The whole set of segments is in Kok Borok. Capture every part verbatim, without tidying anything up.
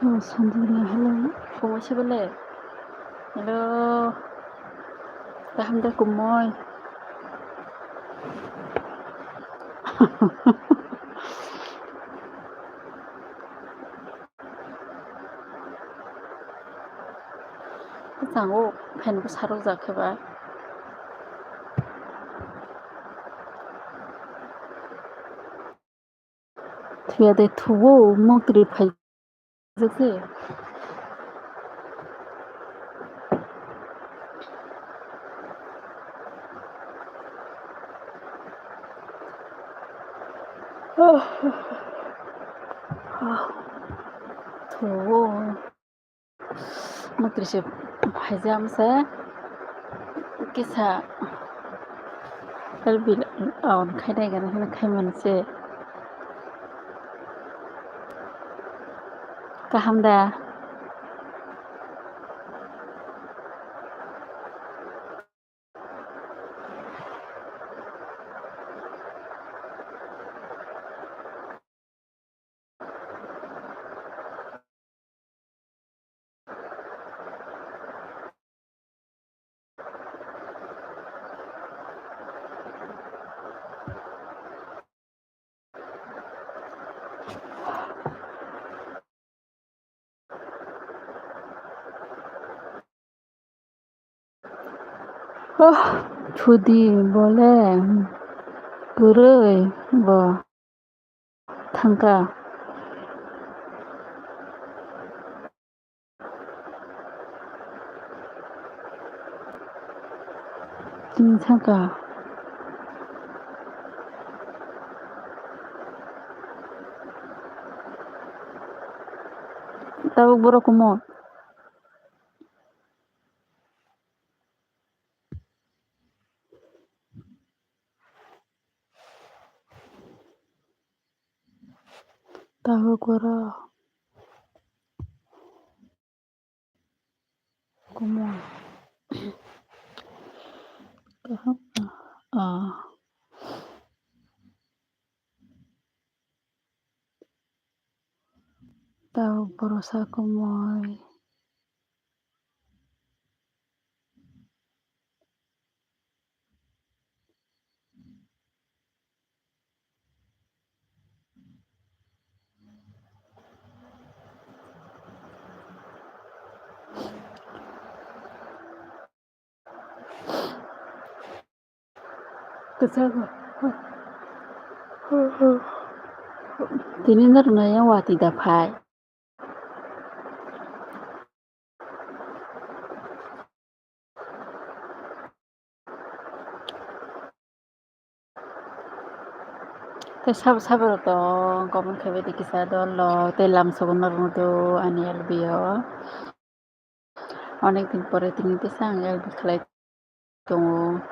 Oh, Sandhya, hello. Kumui se bole? Hello. Kaham de kumui? Bwskango fan bo sarok jak khe ba. Thuya de thuo, mukri phai jak se. Thuo. Mukri se phaijak se kisa L B on khainai gana hino khaimani se. Kaham da? Oh, thudi bole kwrwi bo thangkha. Tini thangkha. Tabuk borok kumui. Tabuk oro kumui. Kaham, ah. Tabuk borosa kumui. Kwchak. Tini norok no yang watwi da phai. Tei sabo sabo rok tong comment khlaibai di kisa dol rok tei lam sogo norok nukgo ani L B o. Onek din pore tini tesa ang L B khlai tongo.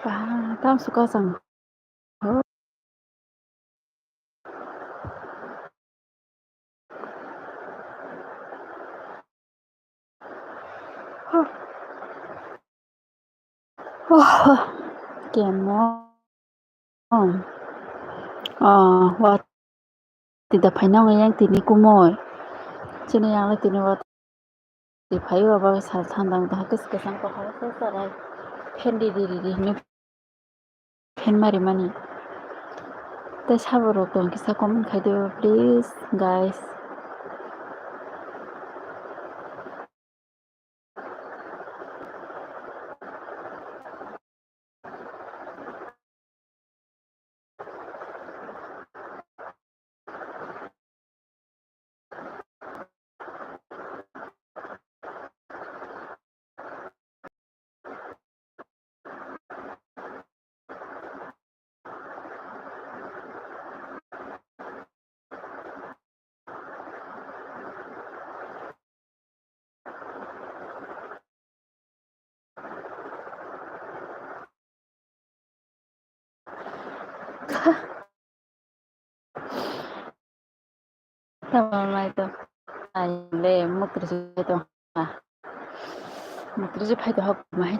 Ba, tamo se kwchang. Kemo. Oh, watwi da phaina wng yang tini kumui. Chini yang le tini watwi phai o, abo sal thandang da kwchwng kwchang pohor khe chwrai. Phen riri riri hinwi phen marimani. Tei sabo rok tong kisa comment khai di o, please, guys. Tamo nai to. Ai le, mukri se to. Ah. Mukri se phai to hok mai.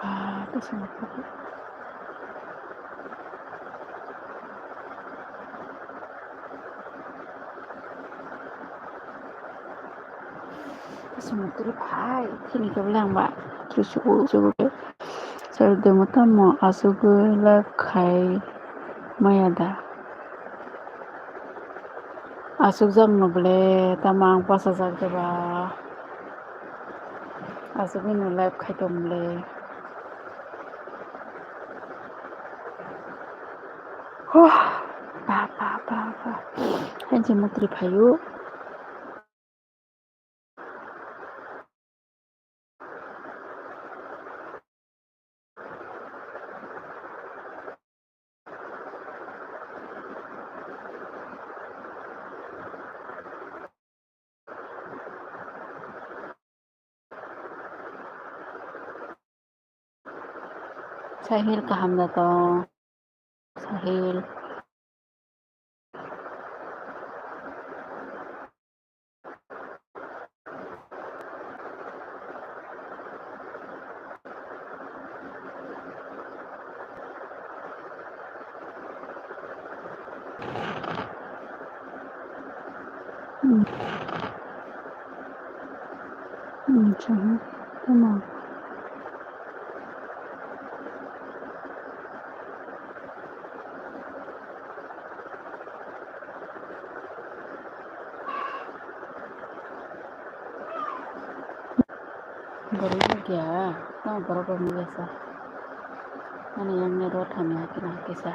Ah, to se mukri. Sumutri phai, thini khe bwlai ang ba. Thrisuku, suku khe. Sir demo tamo asugwi live khai maya da. Asuk jak no ble, tamo ang pasajak de ba. Asugwi no live khai tong ble. Huh. Ba, ba, ba, ba. Hai je mutri phayu. Sahil kaham da tong. Sahil. Hmm. Hmm, chahai. Tamo. Borok nukya, tamo borok rok nukya sa. Ani yang ni rot hamya hakhe na hakhe sa.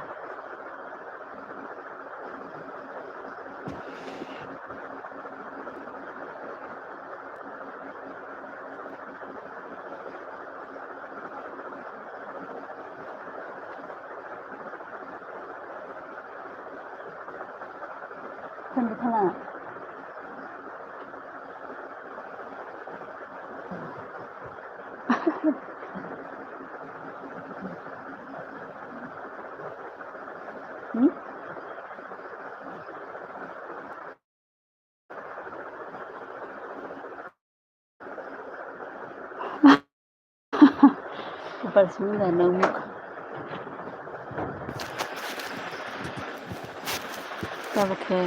Thangwi thangla. Hmm? Kupal simi da nang muk. Tabuk khe.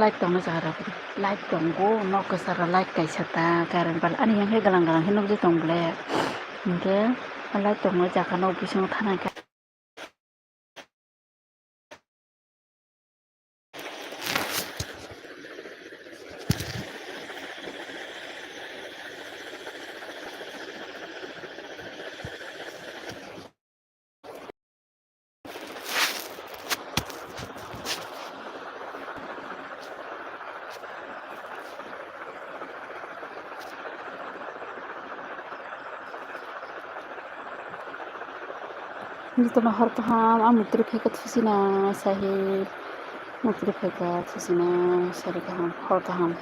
Light tongna jaga rok, light tongo, nok kwcharo light kaisa ta, current bal ani yang khe galang galang khe nukjagwi tong ble. Hinkhe light tongna jaga nok bisingo thana khe. Jotono hor kaham, ang mutri phaikha thusina sahi. Mutri phaikha thusina sari kaham, hor kaham.